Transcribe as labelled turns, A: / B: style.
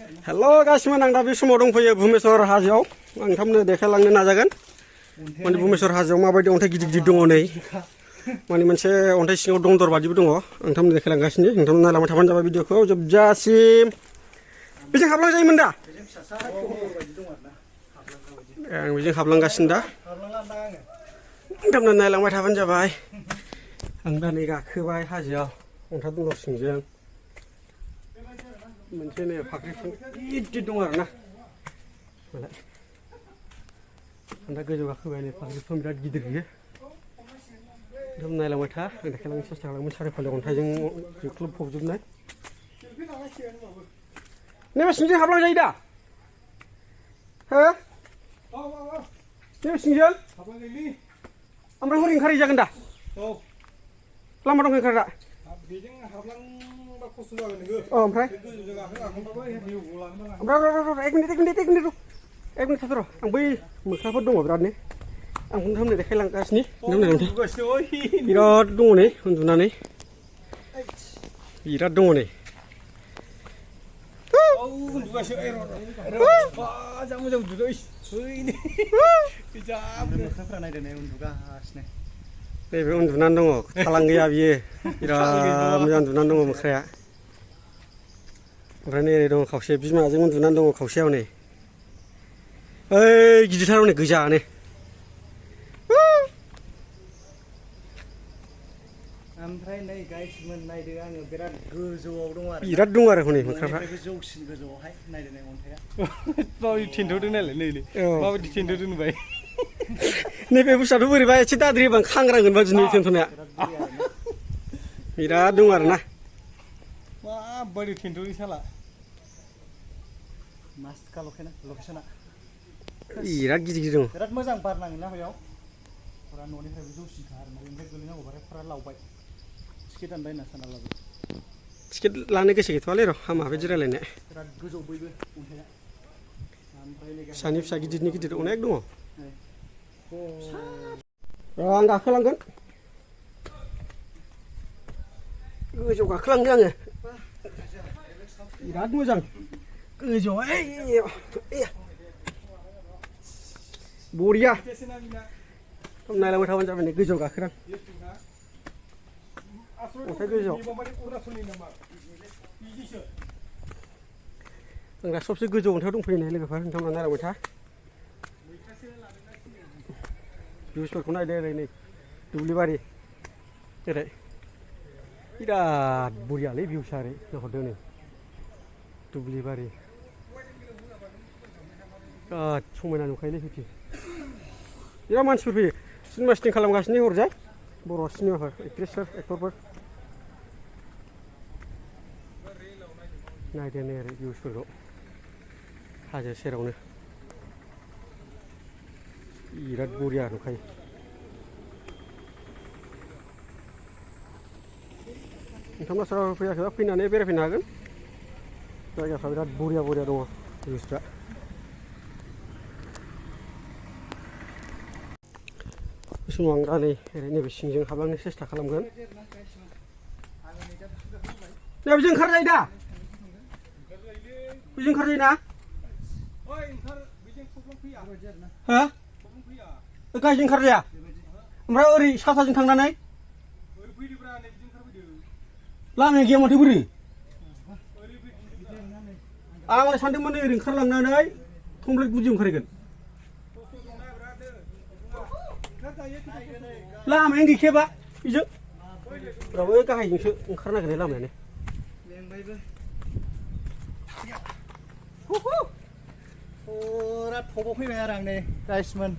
A: हेल' गासिबो आं दा बे समाव दंफैयो भुमेश्वर हाजोआव आं नोंथांमोननो देखायलांनो नाजागोन माने भुमेश्वर हाजोआव माबायदि अन्थाइ गिदिर गिदिर दङ नै माने मोनसे अन्थाइ सिङाव दन्दर बादिबो दङ नोंथांमोननो देखायलांगासिनो नोंथांमोन नायलांबाय थाबानो जाबाय भिडिअखौ जोबजासिम बेजों हाबलांजायोमोन दा आं बेजों हाबलांगासिनो दा नोंथांमोननो नायलांबाय थाबानो जाबाय आं दा नै गाखोबाय हाजोआव अन्थाइ दन्दर सिंजों मोनसे नै फाख्रिफोर गिदिर दं आरोना मालाय आं दा गोजौ गाखोबाय नै फाख्रिफोर बिराद गिदिर बियो एकदम नायलांबाय था आं देखायलांनो सेस्था खालामगोन सारिफाले अन्थाइजों जोख्लोबफबजोबनाय नैबे सिंजों हाबलांजायो दा हो नैबे सिंजों ओमफ्राय हरै ओंखारहैजागोन दा लामा दं ओंखारग्रा बेजों हाबलांबा खस्थ' जागोन नोङो ओमफ्राय एक मिनिट थाथ' र' आं बै मोख्राफोर दङ बिरादनो आं नोंथांमोननो देखायलांगासिनो बिराद दङ नै उन्दुनानै बिराद दङ नै नैबे उन्दुनानै दङ थालां गैया बियो बिराद मोजां उन्दुनानै दङ मोख्राया ओमफ्राय नै दङ खावसे बिमाजों उन्दुनानै दङ खावसेयाव नै ओइ गिदिरथार नै गोजानो
B: ओमफ्राय नै गाइसमोन नायदो आङो बिराद गोजौआव दं आरो
A: बिराद दं आरो हनै मोख्राफ्रा
B: जौसिन गोजौआवहाय नायदो नै अन्थाइआ माबायदि थेन्थ'दों नालाय नै माबायदि थेन्थ'दों नुबाय
A: नैबे बुस्थुआथ' बोरैबा एसे दाद्रि होबा खांग्रांगोन बादि नै थेन्थ'नाया बिराद दं आरो ना
B: माबायदि थेन्थ'दों साला मास्टखा लकेसना
A: बिराद गिदिर गिदिर दं
B: बिराद मोजां बार नाङोना बेयाव फुरा न'निफ्रायबो जौसिनखा आरो ओमफ्राय गोलैनांगौबाथाय फुरा लावबाय टिकेट दानबाय होनना सानना लाबो
A: टिकेट लानो गोसो गैथ'वालै र' हामा बायदि रायलायनो
B: बिराद गोजौ बयबो अन्थाइआ
A: फिसानि फिसा गिदिरनि गिदिर अनेक दङ आं गाखोलांगोन गोजौ गाखोलांनो आङो बिराद मोजां गोजौआव बरिया नायलांबाय थाबानो जाबाय नै गोजौ गाखोदां अन्थाइ गोजौआव आं दा सबसे गोजौ अन्थाइआव दंफैयो लोगोफोर नोंथांमोना नायलांबाय था भिउसफोरखौ नायदो ओरै नै दुब्लिबारि ओरै बिराद बरियालै भिउसा ओरै नाहरदो नै दुब्लिबारि बिराद समायना नुखायोलै फैफि बिराद मानसिफोर फैयो सिनेमा शुटिं खालामगासिनो हरजाय बर' सिनेमाफोर एक्ट्रेसफोर एक्टरफोर नायदो नै ओरै भिउसफोरखौ हाजो सेरावनो बिराद बरिया नुखायो नोंथांमोना सोरबा फैयाखैबा फैनानै बेरायफैनो हागोन जायगाफ्रा बिराद बरिया बरिया दङ भिउसफ्रा बे समाव आं दा नै ओरै नैबे सिंजों हाबलांनो सेस्था खालामगोन बेजों ओंखारजायो दा बेजों ओंखारजायो ना हो गाहायजों ओंखारजाया ओमफ्राय ओरै साथाजों थांनानै लामाया गैया माथो बोरै आं माने सानदोंमोन ओरै ओंखारलांनानै कमप्लिट गुदियाव ओंखारहैगोन लामायानो गैखायाबा बेजों रावबो गाहायजोंसो ओंखारनो नागिरनाय लामायानो
B: फुरा थबाव फैबाय आरो आं नै गाइसमोन